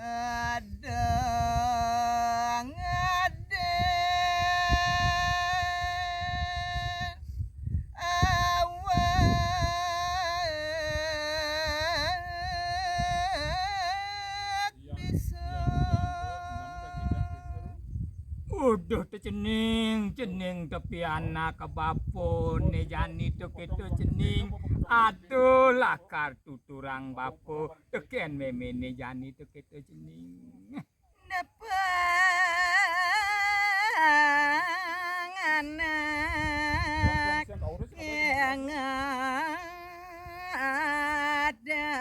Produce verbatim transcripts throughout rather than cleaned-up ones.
Adeng-adeng awak bisa. Uduh, to cening, cening tepi anak bapa né jani to kéto cening. Aduh, lakar tuturang bapa tekén méméné jani to kéto cening. Nepang anak yang adanin.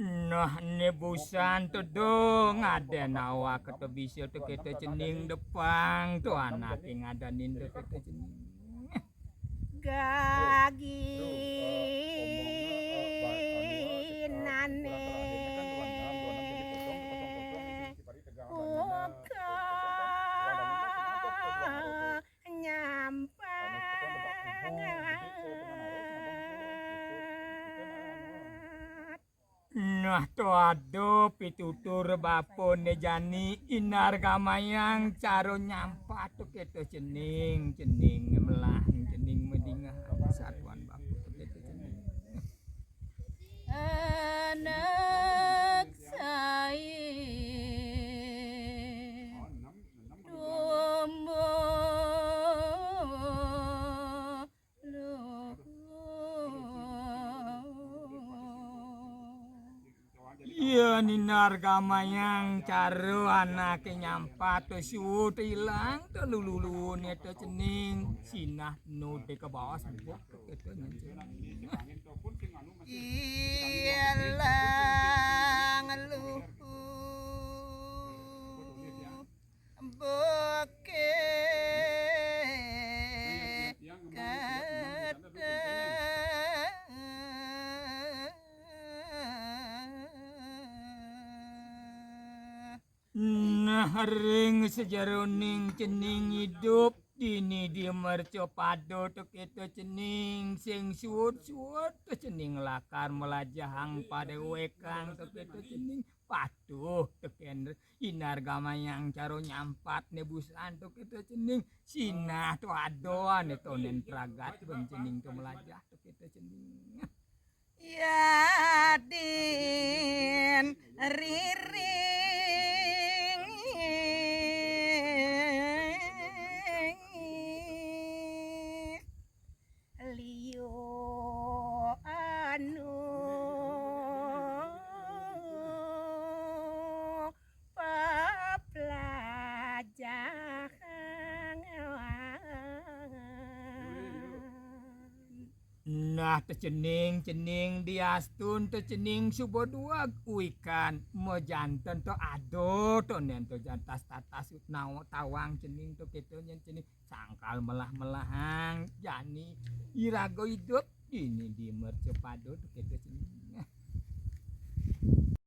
Nah, né busan to dong adén awak to bisa to kéto cening, depang to anaké ngadanin to kéto cening. Gaginané uga nyampat. Nah, to ada pitutur bapané jani, Inar Gamayang cara nyampat to kéto cening, cening melah, cening madingeh satuan bapa to kéto cening. Anak saé tumbuh luhur. Yén Inar Gamayang cara anaké nyampat to suud ilang to lulu-luluné to cening, sinah nu té kabaos buk to kéto nyen cening. Ilang luhur. Bukit Kata. Nah, ring sajeroning cening idup dini di mercapada to kéto cening, sing suud-suud to cening lakar malajahang padéwékan to kéto cening, patuh tekén Inar Gamayang cara nyampat né busan to kéto cening, sinah to ada ané tondén pragat bén cening to malajah to kéto cening. Yadin riring liu anu paplajahan. Nah, to cening, cening diastun, to cening suba dueg uikan, majanten to ada, to nén to jantas tatas nawa tawang cening to kéto nyen cening sangkal melah-melahang jani iraga idup dini di mercapada to kéto cening.